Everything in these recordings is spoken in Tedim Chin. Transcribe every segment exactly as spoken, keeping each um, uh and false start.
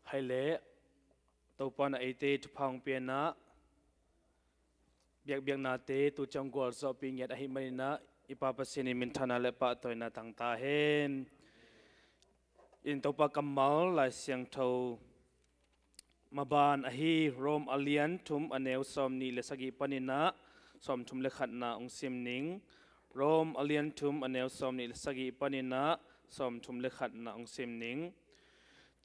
Hai leh Topa in eite thupha hong pia in ah, biakbiaknate tu ciang gualzawhpih ngiat ahih manin ah, i Pa Pasian in minthana le pahtawina tang ta hen. In Topa kammal Lai Siangtho maban ahi Rom a lian thum a neu sawm nih le sagih panin ah sawm thum le khatna hong sim ning. Rom a lian thum a neu sawm nih le sagih panin ah sawm thum le khatna hong sim ning.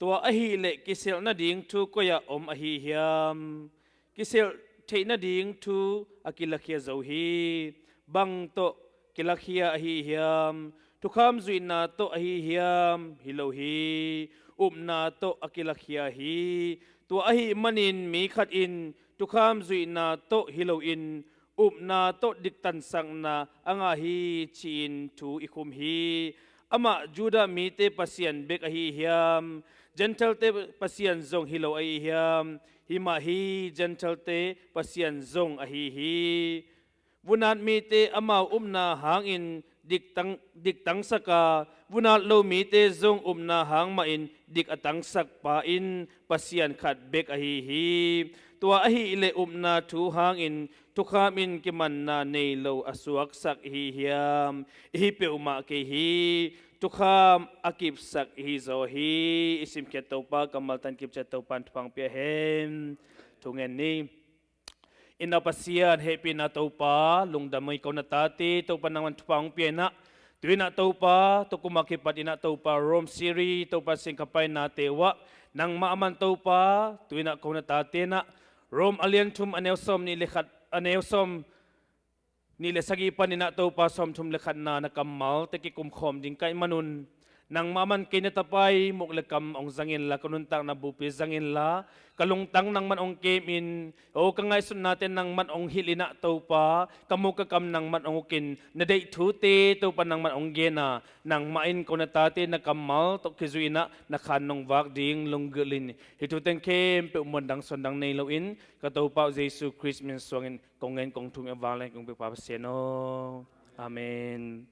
Tua ahih leh kiselh nading thu koi-ah om ahi hiam? Kiselh theih nading thu a kilakhia zo hi. Bang tawh kilakhia ahi hiam? Thukham zuihna tawh ahi hiam? Hi lo hi. Upna tawh a kilakhia hi. Tua ahih manin mi khat in thukham zuihna tawh hi loin upna tawh diktansakna a ngah hi, ci-in thu i khum hi. Amah Judah mite Pasian bek ahi hiam? Gentile-te Pasian zong hi lo ahi hiam? Hi mah hi, Gentile-te Pasian zong ahi hi. Vunat mite amau upna hangin diktang, diktangsak a, vunat lo mite zong upna hang mahin dik a tangsak pa in Pasian khat bek ahi hi. Tua ahih leh upna thu hangin thukham in kimanna nei lo a suaksak ihi hiam? Ihi peuhmah kei hi. Thukham a kipsak ihi zaw hi. I simkhiat Topa kammal tan kipciat Topa in thupha hong pia hen. Thungen ni. In ah Pasian hehpihna Topa, lungdam ih ko na tate, Topa nangman thupha hong pia in ah, tu-in ah Topa, tua kum a kipat in ah Topa, Rome siri, Topa singkhapainate uh ah, nangmah aman Topa, tu-in ah ko na tate in ah, Rome a lian thum a neu sawm nih le khat, a neu sawm nih le sagih panin ah Topa sawm thum le khatna na kammalte kikum khawm ding ka hih manun, nangmah aman kei na tapa ih muk le kam hong zang inla, ka nuntakna bupi zang inla, ka lungtang nangman hong kem in, aw ka ngaihsutnate nangman hong hilh in ah Topa, ka muk ka kam nangman hong uk in, na deih thute Topa nangman hong gen a, nangmah in ko na tate na kammal tawh kizuih in ah na khan nong vak ding lunggulh in, hih thu teng khempeuh muandang suandang nei loin, ka Topa uh Jesu Khrist min suangin kong ngen kong thum ih a vanglian kong pia Pa Pasian aw. Amen.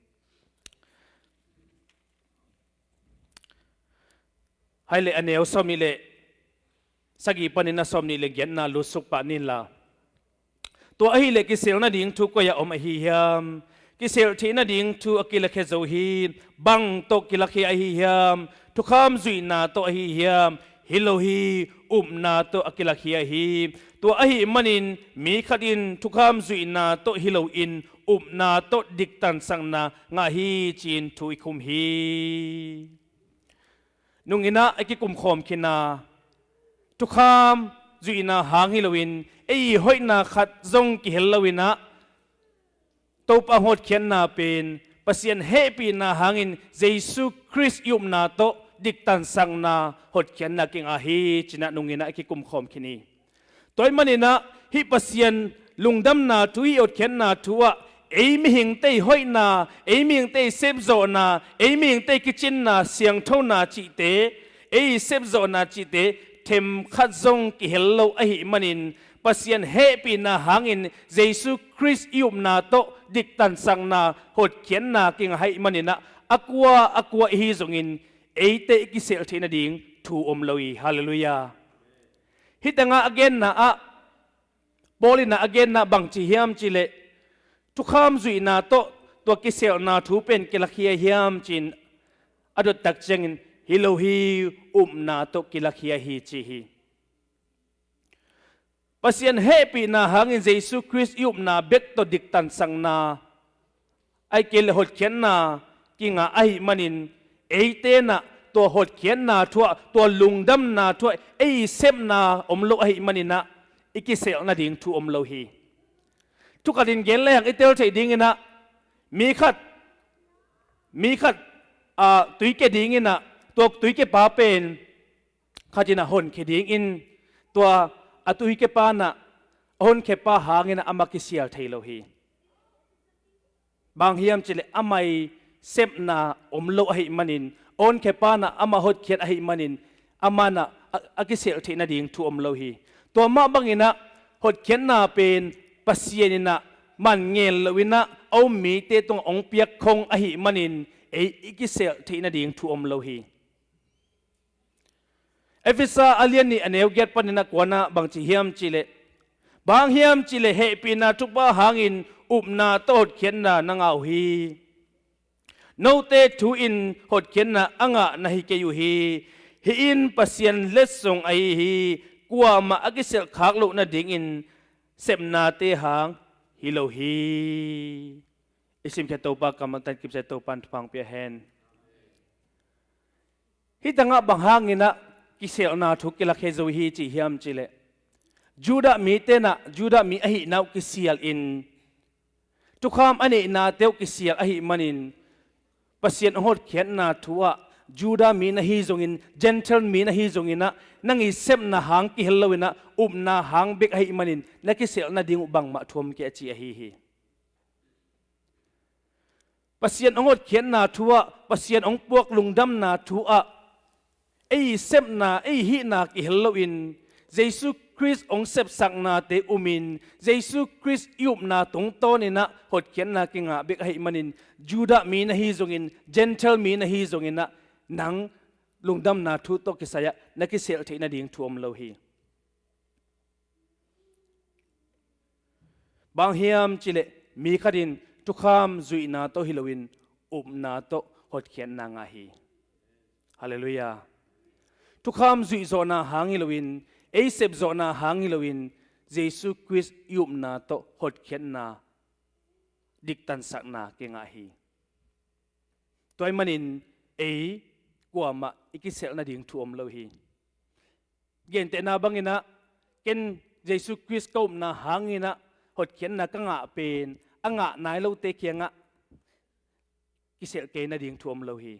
Hai leh a neu sawm nih le sagih panin a sawm nih le giatna lutsuk pah ni inla. Tua ahih leh kiselh nading thu koi-ah om ahi hiam? Kiselh theih nading thu a kilakhia zo hi. Bang tawh kilakhia ahi hiam? Thukham zuihna tawh ahi hiam? Hi lo hi. Upna tawh a kilakhia hi. Tua ahih manin mi khat in thukham zuihna tawh hi loin upna tawh diktansakna ngah hi, ci-in thu i khum hi. Nung in ah a kikum khawm khin a, thukham zuihna hang hi loin ei hoihna khat zong kihel lo in ah, Topa hotkhiatna pen Pasian hehpihna hangin Jesu Khrist i upna tawh diktansakna hotkhiatna kingah hi, ci-in ah nung in ah a kikum khawm khin hi. Tua ahih manin ah hih Pasian lungdamna thu, hih hotkhiatna thu ah ei mihingte ih hoihna, ei mihingte ih sepzawhna, ei mihingte ih kicinna, siangthona cihte, ei ih sepzawhna cihte themkhat zong kihel lo ahih manin, Pasian hehpihna hangin Jesu Khrist i upna tawh diktansakna hotkhiatna kingah ahih manin ah, a kua a kua ihi zongin eite i kiselh theih nading thu om lo hi. Halleluiah. Hih tengah a genna ah, Paul in ah a genna bangci hiam cih leh, thukham zuihna tawh tua kiselhna thu pen kilakhia hiam ci-in a dot tak ciangin, hi lo hi, upna tawh kilakhia hi, ci hi. Pasian hehpihna hangin Jesu Khrist i upna bek tawh diktansakna, ahih kei leh hotkhiatna kingah ahih manin, eite in ah tua hotkhiatna thu ah, tua lungdamna thu ah ei ih sepna om lo ahih manin ah i kiselh nading thu om lo hi. Thu khat in gen lehang i tel theih ding in ah, mi khat, mi khat, ah, tuike ding in ah, tua tuike pa pen khat in ah honkhia dingin, tua a tuike pa in ah a honkhia pa hangin ah amah kisial thei lo hi. Bang hiam cih leh amah ih sepna om lo ahih manin, a honkhia pa in ah amah hotkhiat ahih manin, amah in ah a, a kiselh theih nading thu om lo hi. Tua mah bangin ah hotkhiatna pen Pasian in ah man ngel lo in ah a um mite tungah hong piak khong ahih manin, ei i kiselh theih nading thu om lo hi. Efesa a lian nih a neu giat panin a kuanah bang ci hiam cihleh, bang hang hiam cihleh hehpihna thupha hangin upna tawh hotkhiatna na ngah uh hi. Note thu in hotkhiatna a ngah na hi kei uh hi. Hih in Pasian letsong ahi hi. Kuamah a kiselh khak loh nadingin sepnate hang hi lo hi. I simkhiat Topa kammal tan kipsa Topan thupha pia hen. Hih tangah bang hanginah kiselhna thu kilakhia zo hi ci hiam cihleh, Judah mi tenah Judah mi ahihna uh kisial in, thukham a neihnate uh kisial ahih manin, Pasian hong hotkhiatna thu ah Judah mi na hi zongin, Gentile mi na hi zonginah, nang i sepna hang kihel loinah upna hang bek ahih manin na kiselh nading uh bangmah thu om kei a ci ahi hi. Pasian hong hotkhiatna thu ah, Pasian hong puak lungdamna thu ah, ei sepna, ei hihna kihel loin, Jesu Khrist hong sepsaknate umin, Jesu Khrist i upna tungtawninah hotkhiatna kingah bek ahih manin, Judah mi na hi zongin, Gentile mi na hi zonginah, nang lungdamna thu tawh kisai-ah na kiselh theih nading thu om lo hi. Bang hiam cihleh mi khatin thukham zuihna tawh hi loin upna tawh hotkhiatna ngah hi. Halleluiah. Thukham zuihzawhna hang hi loin, ei sepzawhna hang hi loin, Jesu Khrist i upna tawh hotkhiatna, diktansakna kingah hi. Tua ahih manin ei kuamah i kiselh nading thu om lo hi. Gentehna banginah, ken Jesu Khrist ka upna hanginah hotkhiatna ka ngah pen, a ngah nai lote kiangah kiselh kei nading thu om lo hi.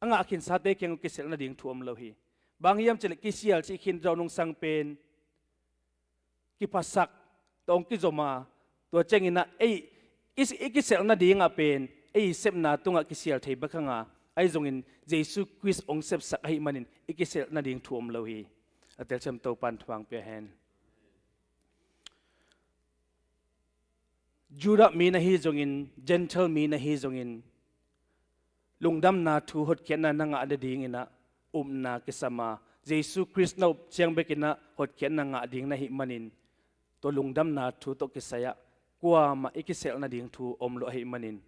A ngah khinsate kiangah kiselh nading thu om lo hi. Bang hiam cihleh kisial cih khin dau nungsang pen kiphasak tawh hong kizom a, tua cianginah ei i, i kiselh nadingah pen ei sepna tungah kisial thei bek hang a, ahi zongin Jesu Khrist hong sepsak ahih manin i kiselh nading thu om lo hi. A telsiam Topan thupha pia hen. Judah mi na hi zongin, Gentile mi na hi zongin, lungdamna thu hotkhiatna na ngah nadinginah upna kisam a, Jesu Khrist na up ciang bekinah hotkhiatna ngah ding na hih manin, tua lungdamna thu tawh kisai-ah kuamah i kiselh nading thu om lo ahih manin,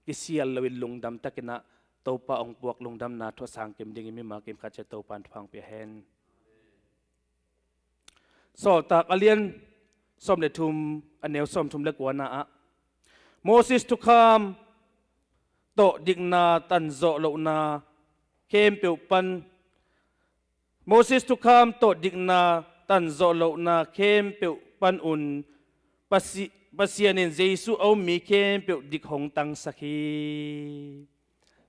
kisial loin lungdam takinah Topa hong puak lungdamna thu a sang kim dingin mimal kim khat ciat Topan thupha pia hen. Sawltak a lian sawm le thum, a neu sawm thum le kuana ah, Moses thukham tawh dikna tanzawh lohna khempeuh pan, Moses thukham tawh dikna tanzawh lohna khempeuh pan un Pasi-, Pasian in Jesu a um mi khempeuh dik hong tangsak hi.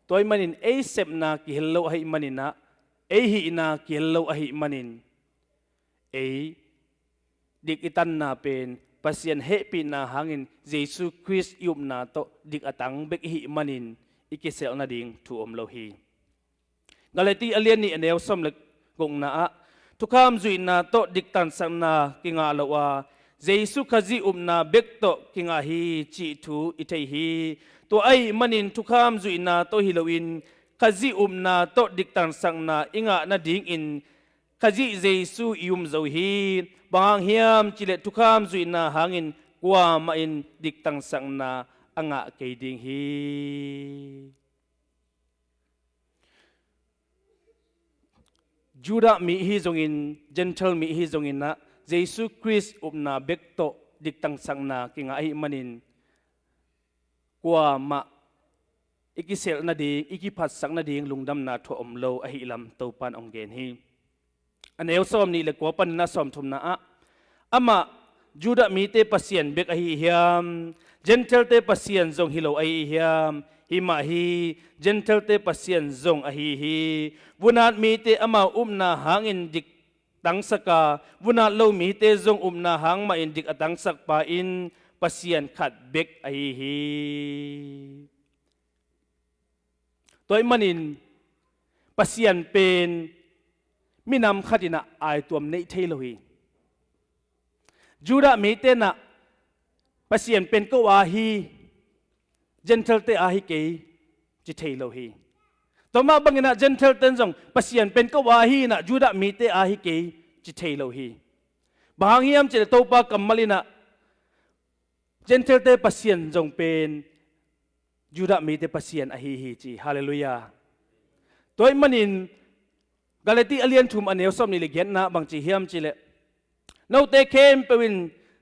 Tua ahih manin ei sepna kihel lo ahih maninah, ei hihna kihel lo ahih manin, ei dik i tanna pen Pasian hehpihna hangin Jesu Khrist i upna tawh dik a tang bek i hih manin i kiselh nading thu om lo hi. Galati a lian nih a neu sawm le gukna ah, thukham zuihna tawh diktansakna kingah lo a, Jesu Khazih upna bek tawh kingah hi cih thu i thei hi. Tua ahih manin thukham zuihna tawh hi loin Khazih upna tawh diktansakna i ngah nadingin Khazih Jesu i um zo hi. Bang hang hiam cihleh thukham zuihna hangin kuamah in diktansakna a ngah kei ding hi. Judah mi hi zongin, Gentile mi hi zonginah, Jesu Khrist upna bek tawh diktansakna kingah ahih manin, kuamah i kiselh nading, i kiphatsak nading lungdamna thu a om lo ahih lam Topan hong gen hi. A neu sawm nih le kua panin a sawm thumna ah, amah Judah mite Pasian bek ahi hiam? Gentile-te Pasian zong hi lo ahi hiam? Hi mah hi, Gentile-te Pasian zong ahi hi. Vunat mite amau upna hangin dik tangsak a, vunat lo mite zong upna hang mahin dik a tangsak pa in Pasian khat bek ahi hi. Tua ahih manin Pasian pen minam khat inah aituam neih thei lo hi. Judah mite inah Pasian pen ko a hi, Gentile-te a hi kei ci thei lo hi. Tua mah bangin ah Gentile ten zong Pasian pen ko a hi in ah Judah mite a hi kei ci thei lo hi. Bang hang hiam cih leh Topa kammal in ah Gentile te Pasian zong pen Judah mite Pasian ahi hi ci. Halleluiah. Tua ahih manin Galati a lian thum a neu sawm nih le giatna bang ci hiam cih leh, note khempeuh in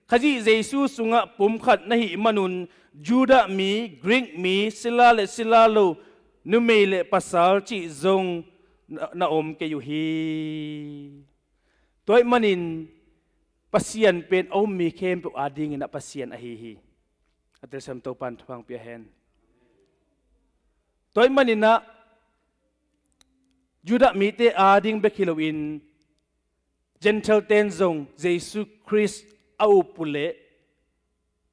Khazih Jesu sungah pumkhat na hih manun Judah mi, Greek mi, sila le sila lo, numei le pasal cih zong na, na om kei uh hi. Tua ahih manin Pasian pen a um mi khempeuh adingin ah Pasian ahi hi. A telsiam Topan thupha hong pia hen. Tua ahih manin ah Judah mite ading bek hi loin Gentile ten zong Jesu Khrist a up uh leh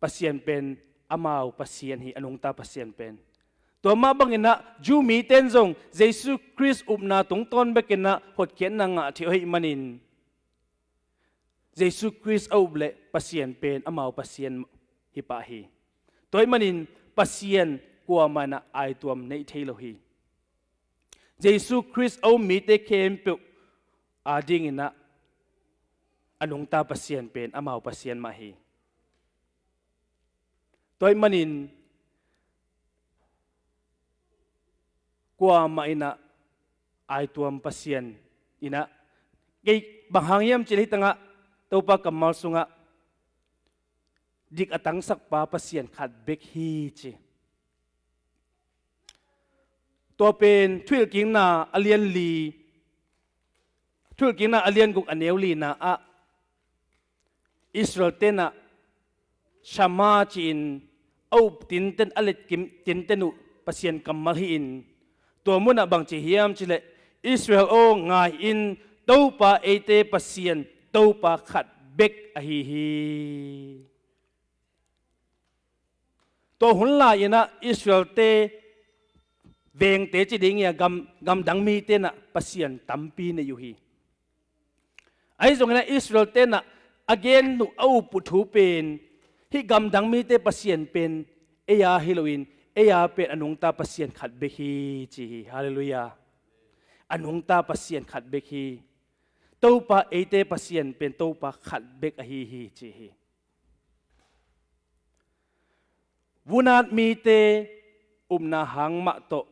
Pasian pen amau Pasian hi, a nungta Pasian pen. Tua mah bangin ah Jew miten zong Jesu Khrist upna tungtawn bekin ah hotkhiatna ngah thei uh ahih manin Jesu Khrist a up leh Pasian pen amau Pasian hi pah hi. Tua ahih manin Pasian kuamah in ah aituam neih thei lo hi. Jesu Khrist a um mite khempeuh adingin ah a nungta Pasian pen amau Pasian mah hi. Tua ahih manin kuamah in ah aituam Pasian in ah, kei bang hang hiam cih leh hih tangah Topa kammal sungah dik a tangsakpa Pasian khat bek hi ci. Tua pen Thuhilhkikna a lian li, Thuhilhkikna a lian guk a neu lina ah Israel ten ah Shema ci-in a up tinten, a letkim tinten uh Pasian kammal hi-in, tua munah bang ci hiam cih leh, Israel aw, ngai in, Topa eite Pasian, Topa khat bek ahi hi. Tua hun lai-in ah Israel-te vengte ci ding hi a, gam, gamdang mite in ah pasian tampi nei uh hi. Ahi zongin ah Israel-te in ah a gen uh, a up uh thu pen, hih gamdang mite Pasian pen ei a hi loin, ei a pen a nungta Pasian khat bek hi ci hi. Halleluiah. A nungta Pasian khat bek hi. Topa eite Pasian pen Topa khat bek ahi hi ci hi. Vunat mite upna hang mah tawh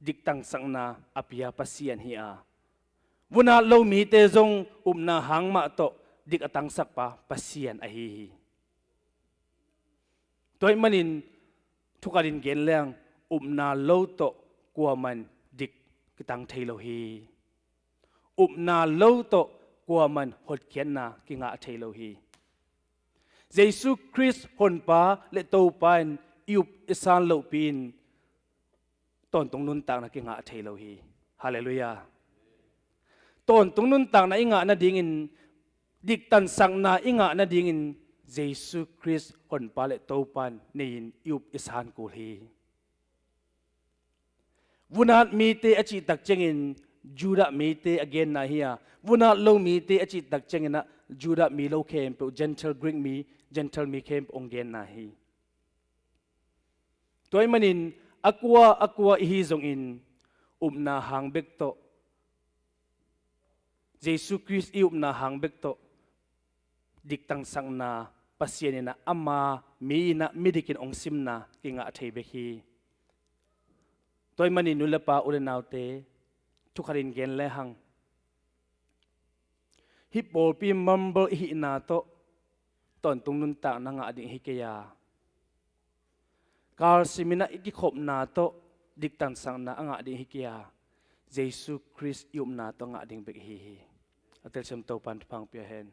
diktangsakna a pia Pasian hi a, vunat lo mite zong upna hang mah tawh dik a tangsakpa Pasian ahi hi. Tua ahih manin thukhatin gen leng, upna lo tawh kuaman dik kitang thei lo hi. Upna lo tawh kuaman hotkhiatna kingah thei lo hi. Jesu Khrist Honpa le Topa in i up i san lohpi-in tawntung nuntakna kingah thei lo hi. Halleluiah. Tawntung nuntakna i ngah nadingin, diktansakna i ngah nadingin Jesu Khrist Honpa le Topa in nei-in i up i san kul hi. Vunat mite a cih tak ciangin Judah mite a genna hi a, vunat lo mite a cih tak ciangin ah Judah mi lo khempeuh, Gentile Greek mi, Gentile mi khempeuh hong genna hi. Tua ahih manin a kua a kua i hi zongin upna hang bek tawh, Jesu Khrist i upna hang bek tawh diktangsakna Pasian in ah ama mi in ah midikin hong simna kingah thei bek hi. Tua ahih manin nu le pa, u le naute, thukhatin gen lehang, hih pawlpi member i hihna tawh tawntung nuntakna ngah ding hi kei a, kalsimin ah i kikhopna tawh diktansakna a ngah ding hi kei a, Jesu Khrist i upna tawh ngah ding bek i hi hi. A telsiam Topan thupha hong pia hen.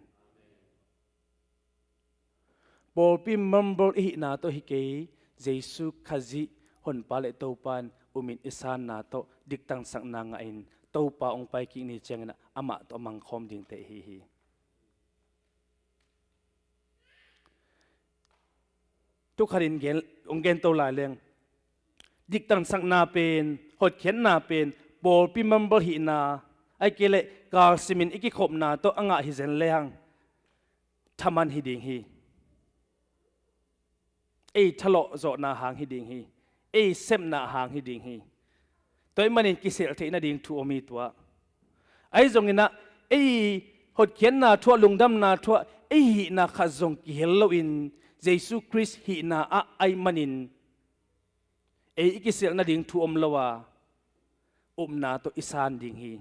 Pawlpi member i hihna tawh hi kei, Jesu Khazih Honpa le Topa in umin i sanna tawh diktansakna ngahin Topa hong paikik ni ciangin ah amah tawh a mangkhawm dingte i hi hi. Thukhatin gen, hong gento lai leng, diktansakna pen, hotkhiatna pen pawlpi member hihna, ahih kei leh kalsimin i kikhopna tawh a ngah hi zen lehang, thaman hi ding hi. Ei thalawh zawhna hang hi ding hi. Ei sepna hang hi ding hi. Tua ahih manin kiselh theih nading thu om hi tua. Ahi zonginah ei hotkhiatna thu ah, lungdamna thu ah ei hihna khat zong kihel loin Jesu Khrist hihna ah ahih manin ei i kiselh nading thu om lo a, upna tawh i san ding hi.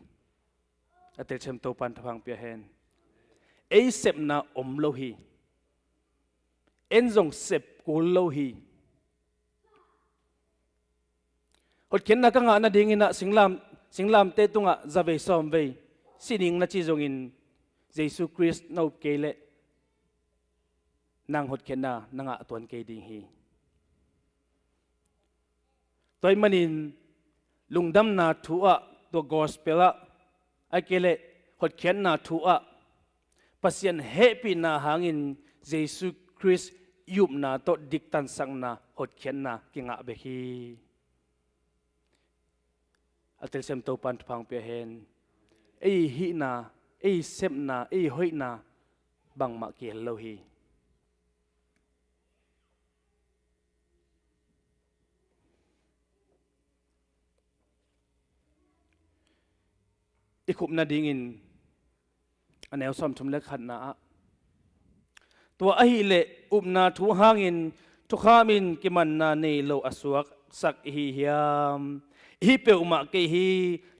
A telsiam Topan thupha pia hen. Ei sepna om lo hi. En zong sep kul lo hi. Hotkhiatna ka ngah nadinginah singlam, singlamteh tungah zavei sawmvei sining na ci zongin Jesu Khrist na up kei leh nang hotkhiatna na ngah tuan kei ding hi. Tua ahih manin lungdamna thu ah, tua gospel ah, ahih kei leh hotkhiatna thu ah Pasian hehpihna hangin Jesu Khrist i upna tawh diktansakna, hotkhiatna kingah bek hi. A telsiam Topan thupha pia hen. Ei hihna, ei sepna, ei hoihna bangmah kihel lo hi. I khup nadingin a neu sawmthum le khatna ah, tua ahih leh upna thu hangin thukham in kimanna nei lo a suaksak i hi hiam? I hi peuhmah kei hi.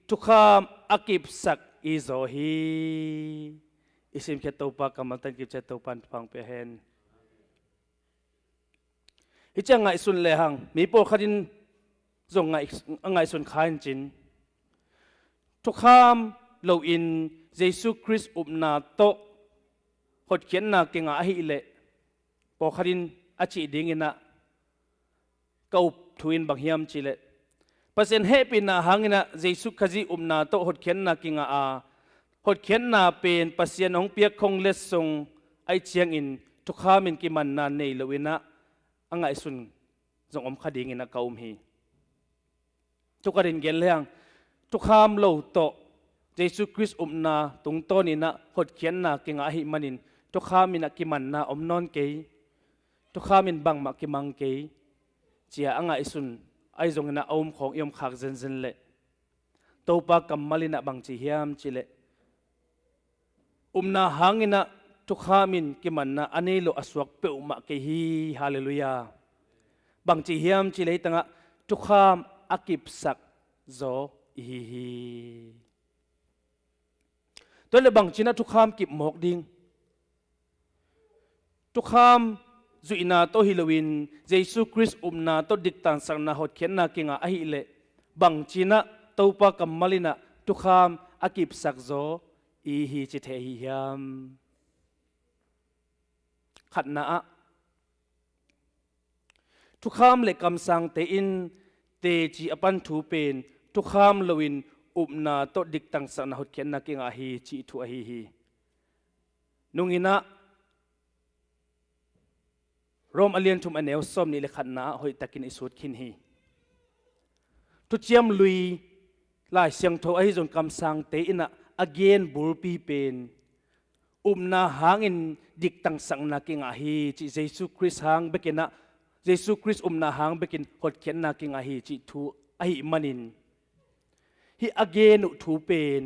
Thukham a kipsak i zaw hi. I simkhiat Topa kammal tawh kipciat Topan thupha pia hen. Hih ciang ngaihsun lehang mi pawlkhat in zong ngaih-, a ngaihsun kha in cin, thukham loin Jesu Khrist upna tawh hotkhiatna kingah ahih leh, pawlkhat in a cih dinginah ka up thu in bang hiam cihleh, Pasian hehpihna hanginah Jesu Khazih upna tawh hotkhiatna kingah a, hotkhiatna pen Pasian hong piak khong letsong ahih ciangin thukham in kimanna nei loinah a ngaihsun zong om kha dinginah ka um hi. Thukham in gen lehang, thukham lo tawh Jesu Khrist upna tungtawninah hotkhiatna kingah ahih manin thukham inah kimanna om nawn kei, thukham in bangmah kimang kei, cia a ngaihsun ahi zonginah a um khawng i om khak zenzen leh, Topa kammal inah bangci hiam cihleh, upna hanginah thukham in kimanna a nei lo a suak peuhmah kei hi. Halleluiah. Bangci hiam cihleh hih tangah thukham a kipsak zaw i hi hi. Tua hileh bangcinah thukham kip mawk ding? Thukham zuihna tawh hi loin Jesu Khrist upna tawh diktansakna, hotkhiatna kingah ahih leh bangcinah Topa kammal inah thukham a kipsak zaw i hi ci thei ahi hiam? Khatna ah, thukham le kamsangte in teci a pan thu pen thukham loin upna tawh diktansakna, hotkhiatna kingah hi cih thu ahi hi. Nunginah Rom a lian thum a neu sawmnih le khatna ah hoihtakin i sut khin hi. Thuciam Lui Lai Siangtho ahi zong kamsangte inah a gen bulpi pen upna hangin diktansakna kingah hi cih, Jesu Khrist hang bekinah, Jesu Khrist upna hang bekin hotkhiatna kingah hi cih thu ahih manin, hih a gen uh thu pen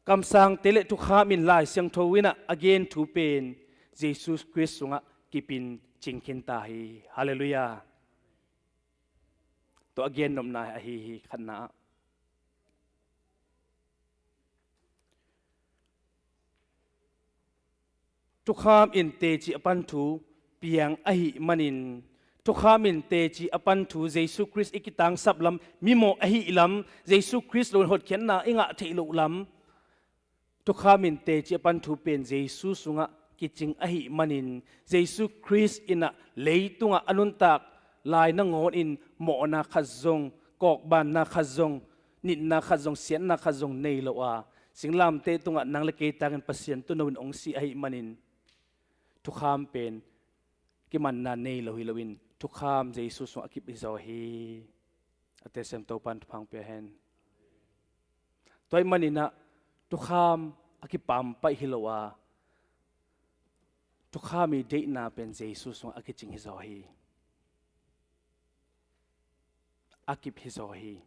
kamsangte le thukham in, Lai Siangtho inah a gen thu pen Jesu Khrist sungah kipin cingkhin ta hi. Halleluiah. Tua a gen nopna ahi hi, khatna ah. Thukham in teci a pan thu piang ahih manin, thukham in teci a pan thu Jesu Khrist i kitangsap lam, mimawh ahih lam, Jesu Khrist loin hotkhiatna i ngah theih loh lam, thukham in teci a pan thu pen Jesu sungah kicing ahih manin, Jesu Khrist inah leitungah a nuntak lai nangawnin mawhna khat zong, kawkbanna khat zong, nitna khat zong, siatna khat zong nei lo a, singlamteh tungah nang le kei tangin Pasian tuuno in hong si ahih manin, thukham pen kimanna nei lo hi loin, thukham Jesu sungah a kip hi zaw hi. A telsiam Topan thupha pia hen. Tua ahih maninah thukham a kipampaih hi lo a, thukham i deihna pen Jesu sungah a kicing hi zaw hi. A kip hi zaw hi.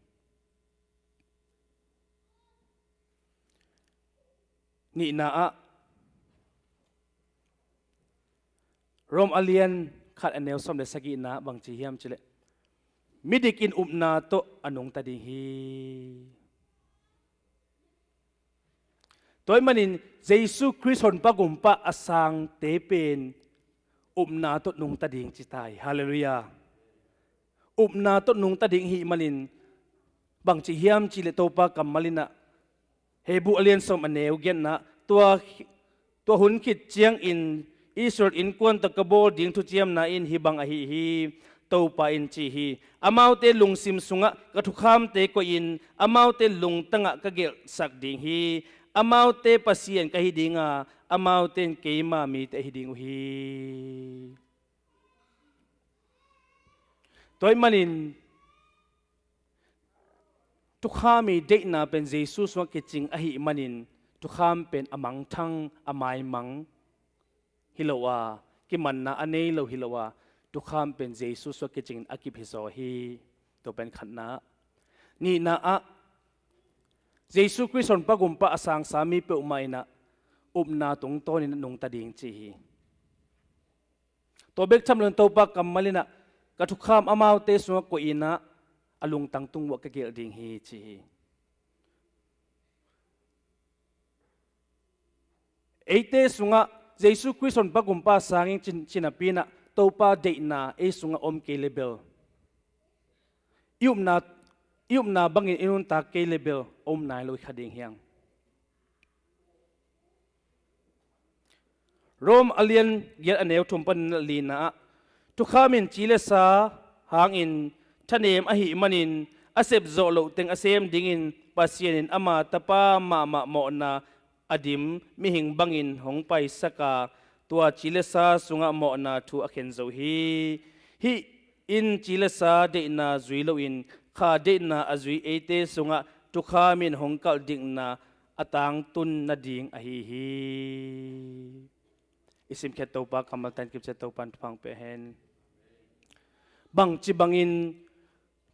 Nihna ah, Rom a lian khat a neu sawm le sagihna bang ci hiam cileh, midik in upna tawh a nungta ding hi. Tua ahih manin Jesu Khrist honpa gumpa a sangte pen upna tawh nungta ding ci ta hi. Halleluiah. Upna tawh nungta ding ahih manin bang ci hiam cileh Topa kammal in ah, Hebru a lian sawm a neu giatna, tua, tua hun khit ciangin Israel innkuan tawh ka bawl ding thuciamna in hih bang ahi hi. Topa in ci hi. Amaute lungsim sungah ka thukhamte koihin amaute lungtangah ka gelhsak ding hi. Amaute Pasian ka hi dinga, amaute in keima mite ahi ding uh hi. Tua ahih manin thukham i deihna pen Jesu sungah kicing ahih manin thukham pen a mangthang, a maimang hi lo a, kimanna a nei lo hi lo a, thukham pen Jesu sungah kicingin a kip hizaw hi. Tua pen khatna. Nihna ah, Jesu Khrist honpa gumpa a sangsa mi peuhmah in ah upna tungtawnin a nungta ding ci hi. Tua bek tham loin Topa kammal in ah, ka thukham amaute sungah koihin ah a lungtang tung uah ka gelh ding hi ci hi. Eite sungah Jesu Khrist honpa gumpa sangin cin, cinapi in ah Topa deihna ei sungah om kei le bel, i upna, i upna bangin i nuntak kei le bel om nai lo hi kha ding hi hang. Rom a lian giat a neu thum panin lina ah, thukham in ci le sa hangin thanem ahih manin a sepzawh loh teng a sem dingin Pasian in ama Tapa mahmah mawhna a dim mihing bangin hong paisak a, tua ci le sa sungah mawhna thu a khen zo hi. Hih in ci le sa deihna zui loin kha deihna a zui eite sungah thukham in hong kalh dikna a tangtun nading ahi hi. I simkhiat Topa kammal tan kipciat Topa in thupha pia hen. Bangci bangin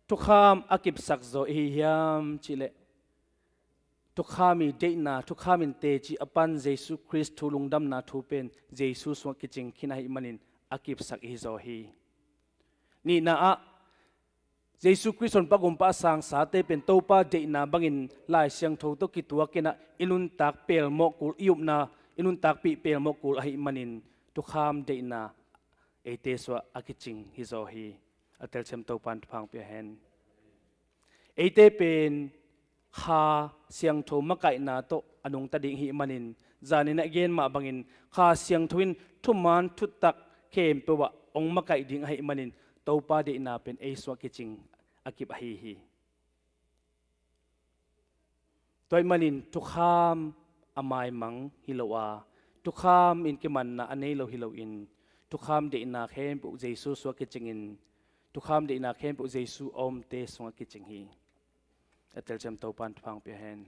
thukham a kipsak zaw i hi hiam cihleh, thukham i deihna, thukham in teci a pan Jesu Khrist thu, lungdamna thu pen Jesu sungah kicing khin ahih manin a kipsak i hi zaw hi. Nihna ah, Jesu Khrist honpa gumpa a sangsate pen Topa deihna bangin Lai Siangtho tawh kituakin ah i nuntak pelmawh kul, i upna i nuntakpih pelmawh kul ahih manin thukham deihna eite sungah a kicing hi zaw hi. A telsiam Topa in thupha pia hen. Eite pen Kha Siangtho makaihna tawh a nungta ding ahih manin, zanin a gen mah bangin Kha Siangtho in thuman thutak khempeuh ah hong makaih ding ahih manin Topa deihna pen ei sungah kicing a kip ahi hi. Tua ahih manin thukham a maimang hi lo a, thukham in kimanna a nei lo hi loin, thukham deihna khempeuh Jesu sungah kicingin, thukham deihna khempeuh Jesu a omte sungah kicing hi. A telsiam Topa in thupha pia hen.